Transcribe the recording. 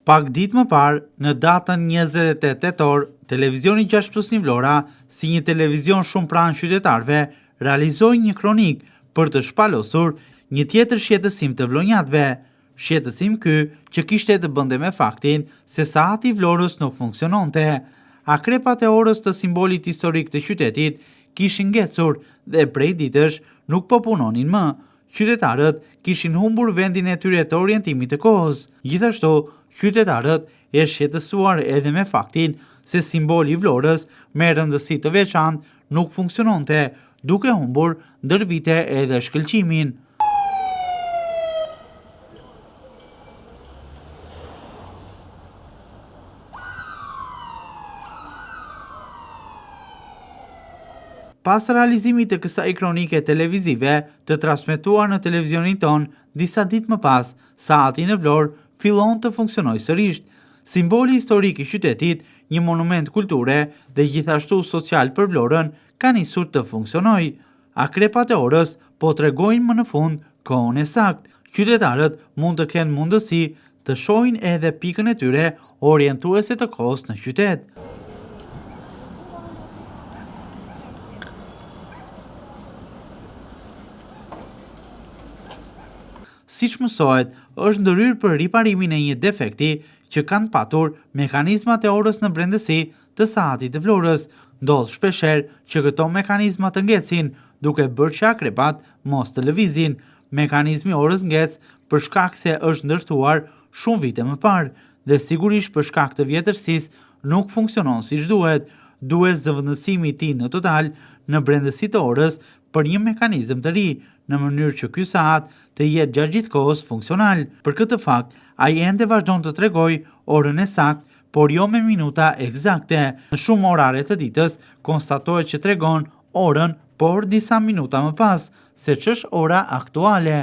Pak ditë më parë, në datën 28 tetor, televizioni 6 plus 1 Vlora, si një televizion shumë pranë qytetarëve, realizoi një kronikë për të shpalosur një tjetër shqetësim të vlonjatëve. Shqetësim ky që kishte të bënte me faktin se saati i Vlorës nuk funksiononte. Akrepat e orës të simbolit historik të qytetit kishin ngecur dhe prej ditësh nuk po punonin më. Qytetarët kishin humbur vendin e tyre të orientimit të kohës. Gjithashtu, qytetarët e shqetësuar edhe me faktin se simboli i Vlorës me rëndësi të veçantë nuk funksiononte, duke humbur ndër vite edhe shkëlqimin. Pas realizimit të kësaj kronike televizive, të transmetuar në televizionin tonë, disa ditë më pas, saati në Vlorë fillon të funksionojë sërish. Simboli historik i qytetit, një monument kulture dhe gjithashtu social për Vlorën, ka nisur të funksionojë. Akrepat e orës po tregojnë më në fund kohën e saktë. Qytetarët mund të kenë mundësi të shohin edhe pikën e tyre orientuese të kohës në qytet. Siç mësohet, është ndërhyrë për riparimin e një defekti që kanë patur mekanizmat e orës në brendësi të sahatit të Vlorës. Ndodh shpeshherë që këto mekanizma të ngecin, duke bërë që akrepat mos të lëvizin. Mekanizmi i orës ngec për shkak se është ndërtuar shumë vite më parë dhe sigurisht për shkak të vjetërsisë nuk funksionon siç duhet. Duhet zëvendësimi i tij në total në brendësi të orës për një mekanizëm të ri, në mënyrë që ky sahat të jetë gjatë gjithë kohës funksional. Për këtë fakt, ai ende vazhdon të tregojë orën e saktë, por jo me minuta ekzakte. Në shumë orare të ditës, konstatohet që tregon orën, por disa minuta më pas, se ç'është ora aktuale.